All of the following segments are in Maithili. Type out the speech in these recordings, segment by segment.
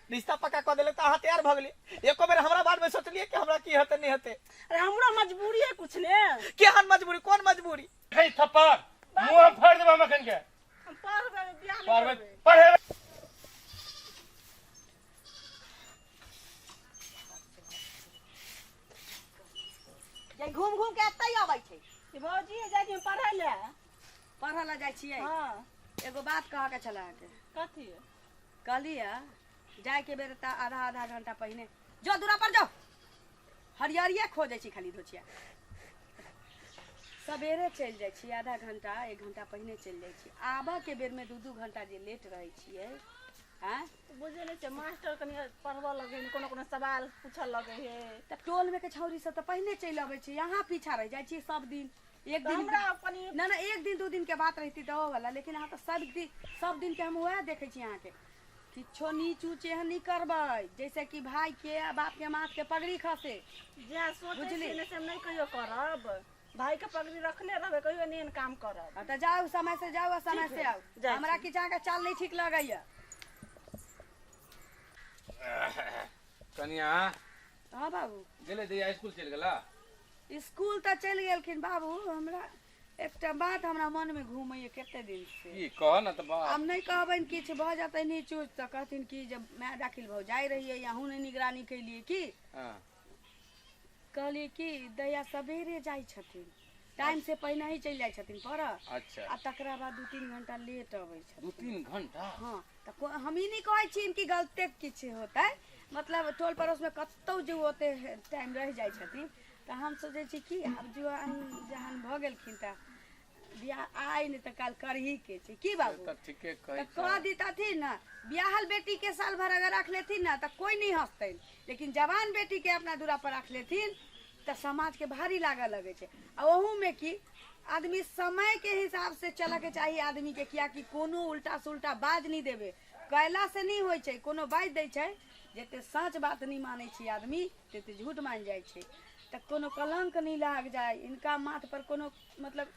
रिश्ता पक्का कऽ देलक तऽ अहाँ तैयार भऽ गेलियै। एको बेर हमरा बारे में सोचलियै कि हमरा की हेतै नहि हेतै? अरे हमरो मजबूरी है कुछ ने। केहन मजबूरी, कोन मजबूरी? हे थप्पड़ मुंह हम फाड़ि देब हम एखन के। हम पढ़बै, बियाह नहि पढ़बै करबै। पढ़ेबै। जे घूम घूम के एतै अबै छै। ई भौजी जाइ छी पढ़ै लए। पढ़ऽ लए जाइ छियै? हँ। एगो बात कहऽ के छलै अहाँके। कथी? कहलियै जायके बेर तऽ आधा आधा घंटा पहिने जो दूरा पर जो, हरियरिये खोजै छी खाली धोछिया। सवेरे चलि जाइ छी, आधा घंटा एक घंटा पहिने चलि जाइ छी, आबऽके बेरमे 2-2 घंटा जे लेट रहै छियै। आँय बुझै नहि छियै, मास्टर कनि पढ़बऽ लगै हइ, कोनो कोनो सवाल पूछऽ लगै हइ। तऽ टोलमे के छौड़ी सब तऽ पहिने चलि अबै छै, अहाँ पीछा रहि जाइ छियै सब दिन। एक तऽ दिन हमरा कनि ना ना, एक दिन 2 दिन के बात रहिती तऽ ओ वाला, लेकिन अहाँ तऽ सब दिन सब दिन के हम वएह देखै छी। अहाँके किछो नीच ऊच एहन नहि करबै जैसे कि भाई के आ बाप के माथ के पगड़ी खसे। जे सोचै बुझली? छियै ने से हम नहि कहियो करब। भाई के पगड़ी रखने रहबै, कहियो नहि एहन काम करब। हँ तऽ जाउ, समय से जाउ आ समय से आउ। जाइ हमरा छी। किछु अहाँके चाल नहि ठीक लगैया। कनिया। हँ बाबू। गेलै दैया स्कूल चलि गेला? स्कूल तऽ चलि गेलखिन बाबू। हमरा एकटा बात हमरा मनमे घूमैए कते दिन से। की कह न तऽ बात। आब नहि कहबनि, किछु भऽ जेतै नीच ऊच तऽ कहथिन कि जे माय दाखिल भऽ जाइ रहियै, अहूँ नहि निगरानी केलियै की। हँ। कहलियै कि दैया सवेरे जाइ छथिन, टाइम से पहिने ही चलि जाइ छथिन पढ़ऽ। अच्छा। आ तकरा बाद 2-3 घंटा लेट अबै छथिन। 2-3 घंटा? हँ, तऽ हम ई नहि कहै छियनि कि गलते किछु होतै, मतलब टोल पड़ोसमे कतहु जे ओते टाइम रहि जाइ छथिन तऽ हम सोचै छी कि आब जुआन जहन भऽ गेलखिन तऽ बियाह आइ नहि तऽ काल्हि करही के छै की बाबू? तऽ ठीके कहै तऽ कह दितथिन ने। बियाहल बेटी के साल भर अगर रख लेथिन ने तऽ कोई नहीं हंसतनि, लेकिन जवान बेटी के अपना दूरा पर रख लेथिन तऽ समाज के भारी लागऽ लगै छै। आ ओहूमे की आदमी समय के हिसाब से चलऽ के चाही आदमी के, कियाकि कोनो उल्टा सुल्टा बाज नहि देबै कयला से नहि होइ छै। कोनो बाजि दै छै, जते सच बात नहि मानै छै आदमी तते झूठ मानि जाइ छै। तऽ कोनो कलंक नहि लाग जाय इनका माथ पर, कोनो मतलब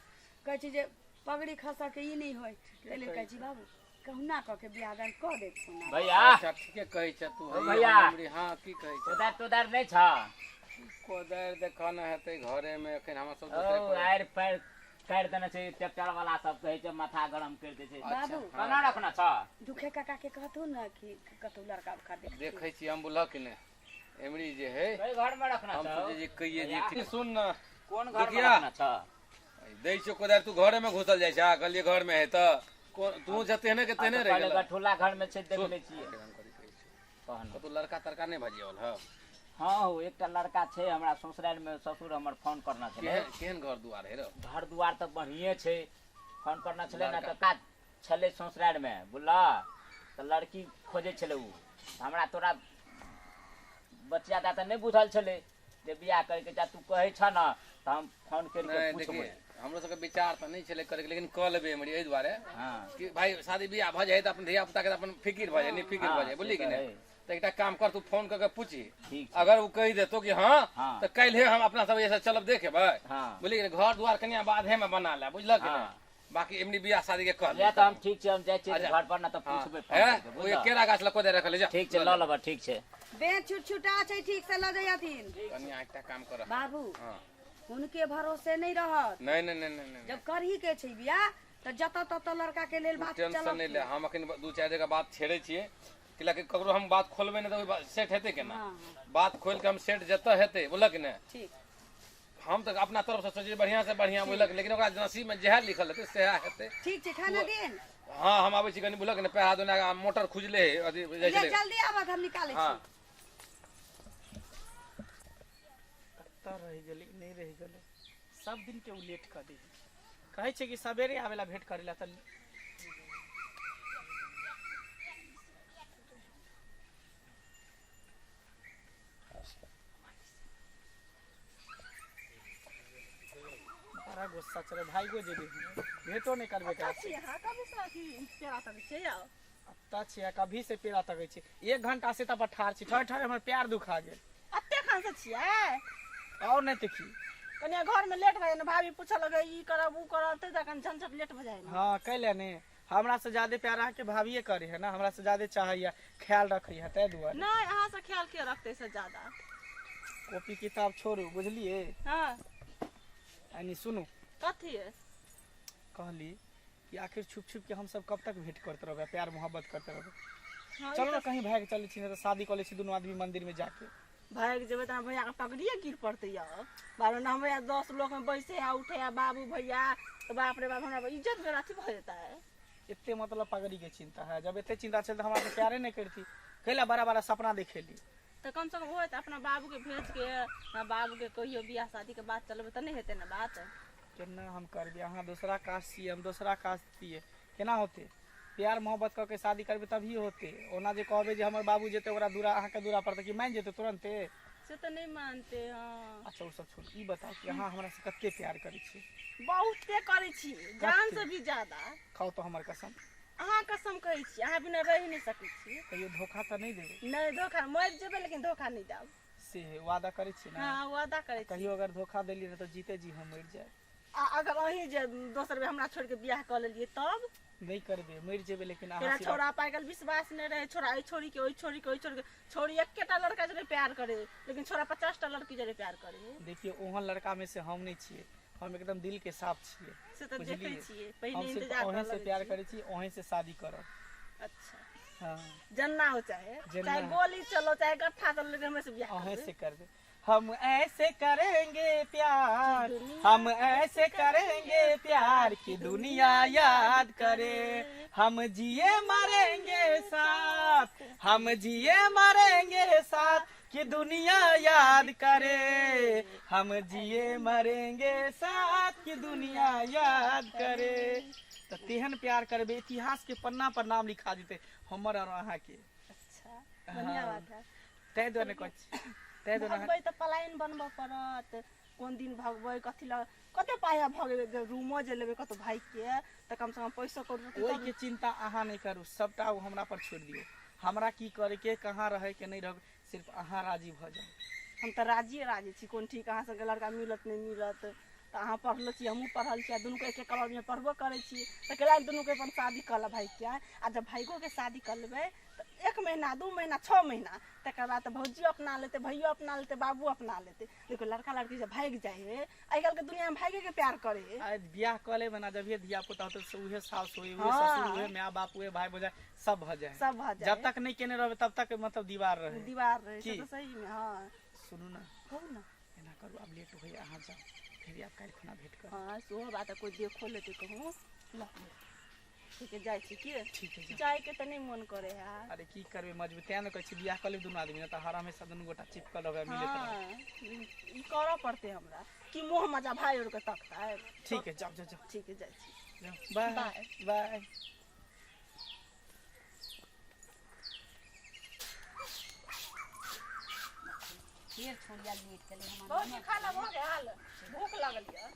कहै छै जे पगड़ी खसऽ के ई नहि होइ, ताहि लेल कहै छी बाबू कहुना कऽ के बियाह दान कऽ देथुन। भैया। अच्छा ठीके कहै छ तू। ओ भैया। हँ की कहै छ? कोदारि तोदारि नहि छ? कोदारि देखऽ ने हेतै घरे मे एखन हमरा सब ओ दोसरे पर। आरि पारि काटि देने छै ट्रैक्टर वाला सब, कहै छै माथा गरम करि दै छै। अच्छा, बाबू। हँ। केना रखना छ? दुखे काका के कहथुन ने कि कतहु लड़का उड़का देख। देखै छी हम, बुझलक कि नहि एमरी जे है कई घर में रखना हम छ? सोचै छी कहिए जे भैया। ठीक सुन न। कोन घर में दुखिया। रखना छ? दै छियौ कोदारि, तू घरे में घुसल जाइ छ। कहलियै घर में है तऽ तू जतेने के तेने रहि पहिले गेल। गठुला घर में छै, देख सुन, लै छियै। हम करी कहै छियौ। कहन। कतौ लड़का तड़का नहि भजियाओल हौ? हँ हौ, एकटा लड़का छै हमरा ससुरारि में, ससुर हमर फोन करना छलै। केहन केहन घर दुआर है रौ? घर दुआर तऽ बढ़िए छै। फोन करना छलै ने लड़का। तऽ काज छलै ससुरारि में, बुझलह तऽ लड़की खोजै छलै उ। हमरा तोरा बचिया दा तऽ नहि बुझल छलै जे बियाह करैके छै। तू कहै छ ने तऽ हम फोन करिके नहि पुछबै। देखिए, हमरो सबके विचार तऽ नहि छलै करैके, लेकिन कऽ लेबै एमरी एहि दुआरे हँ कि भाई शादी बियाह भऽ जाइ तऽ अपन धिया पुता के तऽ अपन फिकिर भऽ जाइ, नहि फिकिर भऽ हँ जाइ, से बुझली कि तऽ नहि? है। तऽ एकटा काम कर, तू फोन कऽ के पूछी। ठीक छै। अगर ओ कहि देतो कि हँ हँ। तऽ काल्हे हम अपना सब एहिसँ चलब देखेबै। हँ। बुझली कि नहि? घर दुआर कनिया बाधे मे बना ले, बुझलक कि हँ। नहि? बाकी एमनी बियाह शादी के कह ले तऽ हम ठीक छै, हम जाइ छियै अच्छा। घर पर ने तऽ हँ पुछबै फोन हे करिके, ओ बुझलह? केरा गाछ लग कोदारि रखल है, जा ठीक छै, लऽ लेबै, ठीक छै। बेच छुटछुटा छै, ठीक से लऽ जइहथिन। कनिया एकटा काम कर बाबू। हँ। हुनके भरोसे नहि रहत। नहि नहि नहि नहि नहि। जब करही के छै बियाह तऽ जतऽ ततऽ लड़का के लेल तू बात टेंशन नहि ले, चलत। हम अखन 2-4 जगह बात छेड़ै छियै, किलाकि ककरो हम बात खोलबै नहि तऽ ओहि सेट हेतै केना? हँ हँ। बात खोलि के हम सेट जतऽ हेतै, बुझलक कि नहि? ठीक। हम तऽ अपना तरफ से सोचै बढ़िया से बढ़िया, बुझलक, लेकिन ओकरा नसीब में जएह लिखल हेतै सएह हेतै। ठीक छै, खाना दिन। हँ, हम आबै छी कनि, बुझलक ने, पैर हाथ धोना, मोटर खुजले है अथी जाइ ले छलै। जल्दी आबत, हम निकालै हँ। छी। कतऽ रहि गेलै? नहि रहि गेलै, सब दिन के उ लेट कऽ दै है। कहै छै कि सवेरे आबै ला भेंट करै ला तऽ बड़ा गुस्सा चले भाइगो जेबे, भेंटो नहि करबे कतऽ करा। छी अहाँ? कभी से अथी पेड़ा तकै छियै यौ? अतऽ छियै, कभी से पेड़ा तकै छी, 1 घंटा से तऽ ठाढ़ छी, ठहर ठहर हमर प्यार दुखा गेल। एते खान से छियै? और नहि तऽ की। कनिया घरमे लेट भऽ जाइ ने, भाभी पूछऽ लगै ई करब ओ करब, ताहि दुआरे कनि झंझट लेट भऽ जाइ ने। हँ, कैले ने हमरा से ज्यादा प्यार अहाँके भाभिए करे है ना, हमरा से ज्यादा चाहैया, ख्याल रखै है, ताहि दुआरे। नहि, अहाँ से ख्याल के रखते से ज्यादा? कॉपी किताब छोड़ू, बुझलिए? हाँ। यानी सुनू। कथी है? कहली कि आखिर छुप छुप के हम सब कब तक भेंट करते रहबै, प्यार मोहब्बत करते रहबै? हाँ, चलो ना कहीं भागि चलै छी, नहि तऽ शादी कऽ लै छी दुनू आदमी मंदिर में जाके। भागि जेबै तऽ भैया के पगड़िए गिर पड़तै यौ। बाबू ना, भैया 10 लोग में बैसे आ उठे आ बाबू भैया, तऽ बाप रे बाप, हमरा इज्जत मेरा अथी भऽ जेतै। एते मतलब पगड़ी के चिंता है? जब एते चिंता छल तऽ हमरा से प्यारे नहि करती, कैला बड़ा बड़ा सपना देखेली? तऽ कम से कम होय तऽ अपना बाबूके भेज के अपना बाबूके कहियो बियाह शादीके बात चलेबै तऽ नहि हेतै ने बात? केना हम करबै? अहाँ दोसरा कास्ट छियै, हम दोसरा कास्ट छियै, केना होतै? प्यार मोहब्बत कऽ के शादी करबै तभी होतै। ओना जे कहबै जे हमर बाबू जेतै ओकरा दूरा, अहाँके दूरा पर, तऽ की मानि जेतै तुरन्ते? से तऽ नहि मानते, हँ। अच्छा, ओ सब छोड़ू, ई बताउ कि अहाँ हमरा से कते प्यार करै छी? बहुते करै छी, जान से भी ज्यादा। खाउ तऽ हमर कसम। अहाँ कसम कहै छी, अहाँ बिना रहि नहि सकै छी। कहियो धोखा तऽ नहि देबै? नहि, धोखा मरि जेबै लेकिन धोखा नहि देब। से वादा करै छी ने? हँ, वादा करै छी। कहियो अगर धोखा देलियै ने तऽ जीते जी हम मरि जायब। आ अगर अहीं जे दोसर बेर हमरा छोड़ि के बियाह कऽ लेलियै तब? नहि करबै, मरि जेबै लेकिन अहाँ तेरा सिवा। छोड़ा पाइ काल्हि विश्वास नहि रहै छोड़ा एहि छोड़ी के, ओहि छोड़ी के, ओहि छोड़ी के। छोड़ी एकेटा लड़का जरे प्यार करे, लेकिन छोड़ा 50टा लड़की जरे प्यार करे। देखियौ, ओहन लड़का में से हम नहि छियै, हम एकदम दिल के साफ छियै। से तऽ देखै बुझलियै? छियै हम पहिने सिर्फ इंतजार अहीं करऽ से लगै प्यार छियै। करै छी, अहीं से शादी करब। अच्छा। हाँ। जन्ना हो चाहे जन्ना। चाहे गोली चलो चाहे गट्ठा चलो, लेकिन हमें से बियाह अहीं करबै। से करबै। हम ऐसे करेंगे प्यार, हम ऐसे करेंगे प्यार कि दुनिया याद करे। हम जिए मरेंगे साथ, हम जिए मरेंगे साथ कि दुनिया याद करे। हम जिए मरेंगे साथ कि दुनिया याद करे। तऽ तेहन प्यार करबै, इतिहास के पन्ना पर नाम लिखा जेतै हमर और अहाँके। अच्छा, बढ़िया बात है। ताहि दुआरे कहै छी, ताहि दुआरे। भगबै तऽ पलायन बनबऽ पड़त। कोन दिन भगबै, कथी लग कते पाइ भगेबै? जे रूमो जे लेबै कतौ भागि के तऽ कम से कम पैसो कौड़ी रहतै तब। ओहिके चिंता अहाँ नहि करू, सबटा ओ हमरा पर छोड़ि दियौ। हमरा की करैके, कहाँ रहैके, नहि रहै, सिर्फ अहाँ राजी भऽ जाउ। हम तऽ राजिए राजी छी। कोन ठीक अहाँ सबके लड़का मिलत नहि मिलत? तऽ अहाँ पढ़लो छी, हमहूँ पढ़ल छी, आ दुनूके एके कॉलेजमे पढ़बो करै छी, तऽ कैला दुनूके अपन शादी कऽ लेब भागिके? आ जब भागिओके शादी कऽ लेबै तऽ 1 महीना, 2 महीना, 6 महीना, तकर बाद तऽ भौजियो अपना लेतै, भैयो अपना लेतै, बाबू अपना लेतै। देखियौ, लड़का लड़की जे भागि जाइ हइ, आइ काल्हिके दुनिआँमे भागिएके प्यार करै हइ। आइ बियाह कऽ लेबै ने, जभिये धिया पुता होतै से उहे सास होई, उहे हाँ। ससुर, उहे माय बाप, उहे भाय भौजाइ, सब भऽ जाइ। सब भऽ जाइ। जब तक नहि केने रहबै तब तक मतलब दीवार रहै। दीवार रहै से। की? तऽ सहीमे, हँ। सुनू ने। कहू ने। एना करू, आब लेट होइए, अहाँ जाउ, फेर आब काल्हि खुना भेंट करब। हँ, सेहो बात है, कोइ देखो लेतै कहूँ। ल ठीक है, जाइ छी की? ठीक है, जाउ। जाइके तऽ नहि मन करे है। अरे की करबै, मजबूर, तें ने कहै छी बियाह कऽ लेब दुनू आदमी ने, तऽ हर हमेशा दुनू गोटा चिपकल रहबै, मिलैत रहबै। हँ, ई करऽ पड़तै हमरा कि मोह मजा भाय आरके तकतै। ठीक है, जाउ जाउ जाउ। ठीक है, जाइ छी। जाउ, बाय। बाय। बाय। फेर छोड़िया लेट गेलै हमर। भौजी, खाना भऽ गेल? भूख लागल यऽ।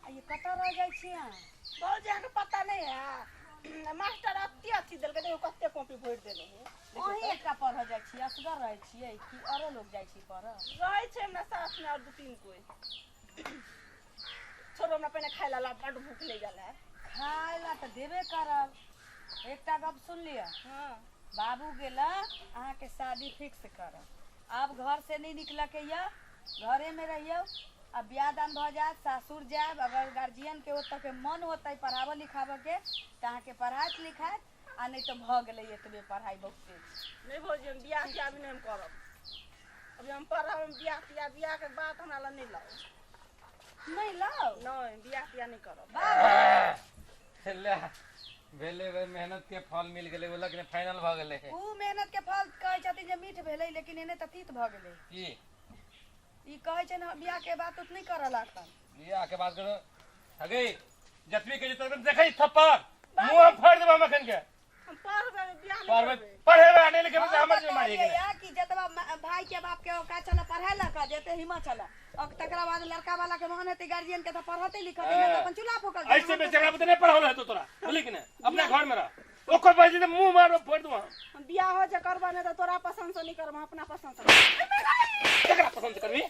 आ ये कतऽ रहि जाइ छी अहाँ? भौजी, अहाँके पता नहि है, मास्टर अते अथी देलकै, देखियौ कते कॉपी भरि देने है। अहीं एकटा पढ़ऽ जाइ छियै, असगर रहै छियै कि औरो लोग जाइ छी पढ़ऽ? रहै छै हमरा साथमे आओर दू तीन कोइ। छोड़ो, हमरा पहिने खाय ला, बड्ड भूख लागि गेल है। खाय ला तऽ देबे करब। एकटा गप सुन लिअ। हँ। बाबू गेला अहाँके शादी फिक्स करब। आब घर से नहि निकलके यऽ, घरेमे रहियौ। आ बियाह दान भऽ जायत, सासुर जायब, अगर गार्जियनके ओतऽके मन होतै पढ़ाबऽ लिखाबऽके तऽ अहाँके पढ़ायत लिखायत, आ नहि तऽ भऽ गेलै, एतबे पढ़ाइ बहुते छै। नहि भौजी, हम बियाह तियाह अभी नहि हम करब। अभी हम पढ़ब। हम बियाह तियाह, बियाहके बात हमरा लग नहि लाउ। नहि लाउ? नहि, बियाह तियाह नहि करब। ले भेलै भाई, मेहनत के फल मिल गेलै, बोलक ने फाइनल भऽ गेलै। ऊ मेहनत के फल कहै छथिन जे मीठ भेलै, लेकिन एने तऽ तीत भऽ गेलै। की? ई कहै छै ने, बियाह के बात उत नहि करऽ एखन। बियाह के बात करो हगे, जतबी के जतबी देखै थप्पड़ मुंह हम फाड़ि देबै हम एखन के। हम पढ़बै, बियाह नहि पढ़बै करबै। पढ़ेबै आ नहि लिखेबै तऽ हम हमर जिम्मेदारी है कि कहलियै या कि जतबा भाई के बाप के औकात छलै पढ़ाइ लऽ कऽ जते हिम्मत छलै, और तकरा बाद लड़का वाला के मन हेतै गार्जियन के तऽ पढ़तै लिखतै, नहि तऽ अपन चूल्हा फूकल। ऐसे बेसी एकरा बुते नहि पढ़ाओल हेतौ तोरा, बुझली कि नहि? अपना घर में रह, ओकर बजे तऽ मुंह मारब, फोड़ि देबो हम। हम बियाह हो जे करबै नहि तऽ तोरा पसन्द से नहि करब, हम अपना पसन्द से करबै। केकरा पसन्द से करबी?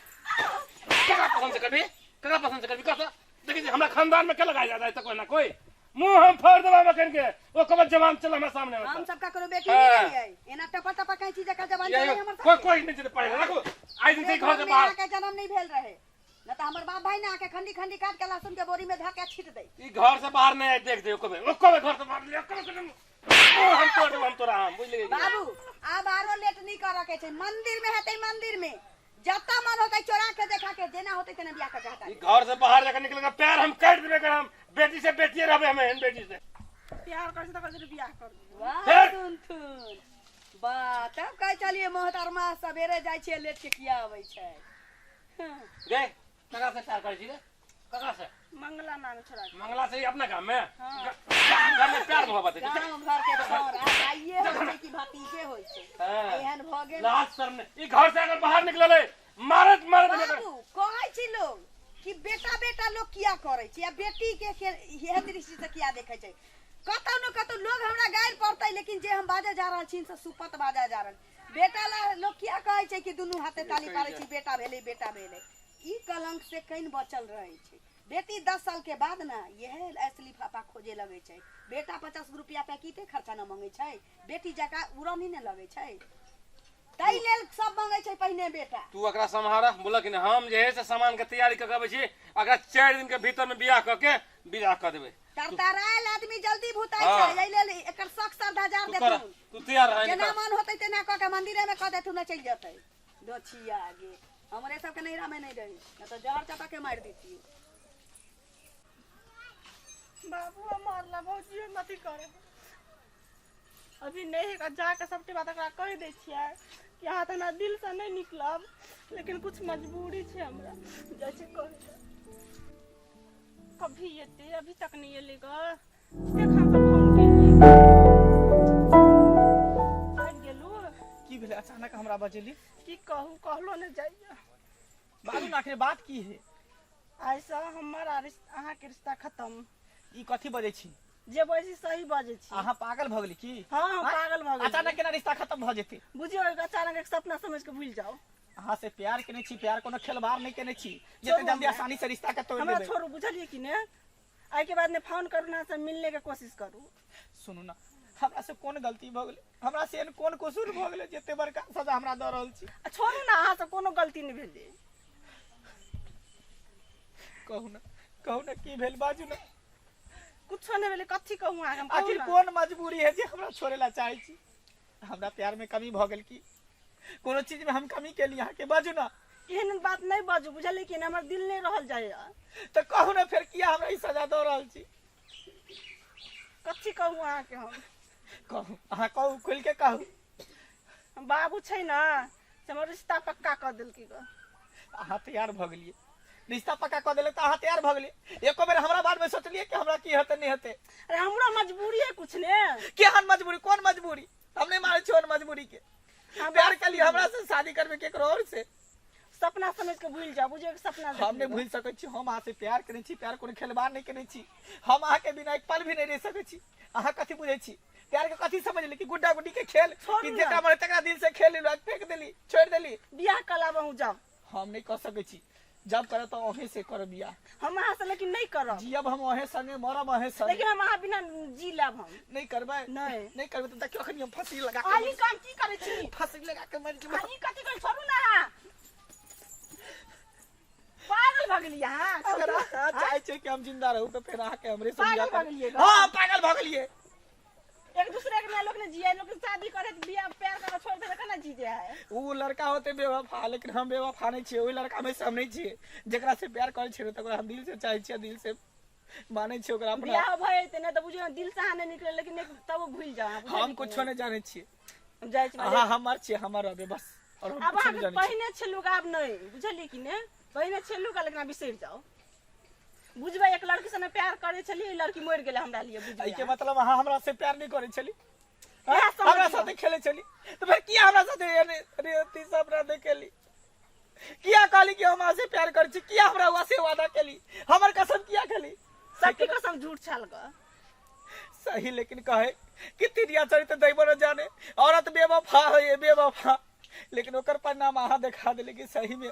केकरा पसन्द से करबी? केकरा पसन्द से करबी? कह तऽ। देखै छी हमरा खानदान में के लगाया जाय तक ना कोई मुंह हम फोड़ देबा मकन के ओ कब जवान चल हमरा सामने में हम सबका करो बेटी हाँ। नहीं रहियै एना टपा टपा कहै छी जकर जवान चलै हमर कोई कोई नहीं जेते पढ़े रखो आइ दिन से घर से बाहर के जन्म नहीं भेल रहे न त हमर बाप भाई ने आके खंडी खंडी काट के लहसुन के बोरी में धऽ के छीट दे ई घर से बाहर नहीं आए देख दे ओको ओको घर से बाहर ले ओको मुंह हम तोड़ देब हम तोरा हम बुझ ले बाबू आब आरो लेट नहीं करऽ के छै मंदिर में हेतै मंदिर में जत्ता मन होतै चोरा के देखा के जेना होतै तेना बियाह कर चाहता ई घर से बाहर जाकर निकलेगा पैर हम काट देबे कर हम बेटी से बेटिए रहबे हम एहन बेटी से प्यार कर छै तऽ कहै छै बियाह कर दियौ। वाह फेर? सुन थुन वाह तब कहै छलियै मोहतरमा सवेरे जाइ छियै लेट के किया अबै छै गे ककरा से प्यार करै छी रे ककरा से मंगला नाम छोड़ा के। मंगला से ही अपना गाम में हाँ। गाम घर में प्यार मोहब्बत है गाँव घर के छोरा भाइये होइ छै कि भतीजे होइ छै हाँ। एहन भऽ गेल लाज शर्म नहीं ई घर से अगर बाहर निकलले मारत मारत बाबू कहै छी लोग कि बेटा बेटा लोग किया करै छै आ बेटी के इएह दृष्टि से किया देखै छै कतौ न कतौ लोग हमरा गारि पड़तै लेकिन जे हम बाजऽ जा रहल छी से सुपत बाजऽ जा रहल बेटा ला लोग किया कहै छै कि दुनू हाथे ताली पारै छै बेटा भेलै बेटा भेलै ई कलंक से कनि बचल रहै छै बेटी 10 साल के बाद ने इएह ऐस लिफाफा खोजे लगै छै बेटा 50 रुपया पैकेटे खर्चा न मंगै छै बेटी जकाँ उड़न ही ने लगै छै ताहि लेल सब मंगै छै पहिने बेटा तू एकरा सम्हारा बोला कि नहीं हम जे है से सामान के तैयारी कऽ के अबै छी एकरा 4 दिन के भीतर में बियाह कऽ के विदा कऽ देबै तरतरायल आदमी जल्दी भुताइ हाँ। छै एहि लेल एकर शौक श्रद्धा जार तू कर देथुन तू तैयार रह जेना मन होतै तेना कऽ के मंदिरे में कऽ देथुन आ चलि जेतै दोछिया गे हमरे सबके नैहरा में नहीं रही न तऽ जहर चपा के मारि दितियै बाबू मारला भौजी अथी करे अभी नहीं है जाके सबके बात एकरा कहि दै छियै कि अहाँ तऽ हमरा दिलसँ नहि निकलब लेकिन कुछ मजबूरी छै हमरा जाइ छै कहै लए। कभी एतै अभी तक नहि एलै ग देख हम तऽ फोन केलियै आबि गेलू की भेलै अचानक हमरा बजेली की कहू कहलो नहि जाइए बाजू ने आखिर बात की है आइसँ हमर आ रिश्ता अहाँके रिश्ता खतम ई कथी बजै छी जे बजै छी सही बजै छी अहाँ पागल भऽ गेली की हँ हम आँय? पागल भऽ गेली अचानक केना रिश्ता खतम भऽ जेतै बुझियौ एक अचानक एक सपना समझ के भूलि जाउ अहाँ से प्यार केने छी प्यार कोनो खेलबार नहि केने छी जते छोड़ू जल्दी हमरा। आसानी से रिश्ता के तोड़ हमरा देबै छोड़ू बुझलियै कि ने एहिके बाद ने फोन करू ने से मिलने के कोशिश करू सुनू ना हमरा से कोन गलती भऽ गेलै हमरा से एहन कोन कसूर भऽ गेलै जते बड़का सजा हमरा दऽ रहल छी आ छोड़ू ने अहाँ से कोनो गलती नहि भेलै कहू ना कहू ना की भेल बाजू ना कुछो नहि भेलै कथी कहू अहाँके हम कहू आखिर ने। कोन मजबूरी है जे हमरा छोड़े ला चाहे छी हमरा प्यार में कमी भऽ गेल की कोनो चीज में हम कमी केली अहाँके बाजू ना एहन बात नहि बाजू बुझलियै कि ने हमर दिल नहि रहल जाइए तऽ कहू ना फेर किया हमरा ई सजा दऽ रहल छी कथी कहू अहाँके हम कहू अहाँ कहू खुलि के कहू बाबू छै ने से हमर रिश्ता पक्का कऽ देलकै गऽ अहाँ तैयार भऽ गेलियै रिश्ता पक्का कऽ देलक तऽ अहाँ तैयार भऽ गेलियै एको बेर हमरा बारेमे सोचलियै कि हमरा की हेतै नहि हेतै अरे हमरा मजबूरी है कुछ ने केहन मजबूरी कोन मजबूरी हम नहि मानै छियै ओहन मजबूरी के प्यार केलियै हमरा से शादी करबै केकरो और से सपना समझ के भूल जाओ बुझियो कि सपना हम नहि भूलि सकै छी हम अहाँ से प्यार केने छी प्यार कोनो खेलबार नहि केने छी हम अहाँके बिना एक पल भी नहि रहि सकै छी अहाँ कथी बुझै छी प्यार के कथी समझ कि गुड्डा गुड्डी के खेल छोड़ू कि ना। जेकरा मन तकरा दिल से खेल लेलु फेंक देली छोड़ देली बियाह कऽ लाबहु जाओ हम नहीं कर सकै छी जब करब तऽ अहें से करब बियाह हम अहाँ से लेकिन नहीं करब जियब हम अहें संगे मरब अहें संगे लेकिन हम अहाँ बिना जी लेब हम नहीं करबै नहीं। नहीं करबै तऽ देखियौ अखन हम फांसी लगा अहाँ के ई काम की करै छी फांसी लगा के मरि जेबै अहाँ ई कथी करै छोड़ू ना अहाँ पागल भऽ गेलियै अहाँ अगर अहाँ चाहै छियै कि हम जिंदा रहू तऽ फेर अहाँके हमरे से पागल बियाह भऽ करब गेलियै हँ पागल भऽ गेलियै एक दूसरे के ना लोग ने जिए लोग शादी करे तऽ बियाह प्यार करे छोड़ देले केना जी जाए ओ लड़का होते बेवफा लेकिन हम बेवफा नहीं छियै ओहि लड़का में से हम नहीं छियै जेकरा से प्यार करै छियै तकरा हम दिल से चाहै छियै दिल से मानै छियै ओकरा अपना बियाह भऽ जेतै ने तऽ बुझियौ दिल से अहाँ नहि निकले लेकिन एक तब भूलि जाओ अहाँ, बुझलियै हम कुछो नहीं जानै छियै हम जाइ छी अहाँ हमर छियै हमर रहबै बस और हम आब कुछो नहीं अहाँके जानै छियै पहिने छलुक आब नहि बुझलियै कि ने पहिने छलुक लेकिन आब बिसरि जाउ बुझबै एक लड़की से ने प्यार करै छलियै ई लड़की मरि गेलै हमरा लिए बुझबै एहिके मतलब अहाँ हमरा से प्यार नहीं करै छली इएह समझ हमरा लिअ। साथे खेलै छली तऽ फेर किया हमरा साथे एहन रे अथी सब हमरा देखेली किया कहली कि हम अहाँ से प्यार करै छी किया हमरा हुआ से वादा केली हमर कसम किया खेली सबके कसम झूठ छल ग सही लेकिन कहे कि तिरिया चरित्र दैव न जाने औरत बेवफा है ये बेवफा लेकिन ओकर परिणाम अहाँ देखा देली कि सही में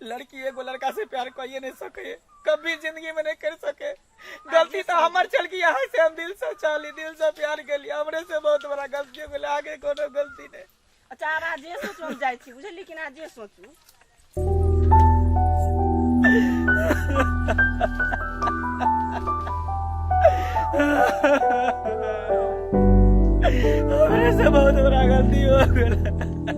लड़की एगो लड़का से प्यार करिए नहीं सके, कभी जिंदगी में नहीं कर सके। गलती तो हमार चल गई, यहाँ से हम दिल से चाली, दिल से प्यार के लिए हमरे से बहुत बड़ा गलती हो गेलै, आगे कोनो गलती नहीं। अच्छा अहाँ जे सोचू हम जाइ छी, बुझलियै कि ना? जे सोचू। हमरे से बहुत बड़ा गलती हो गेलै।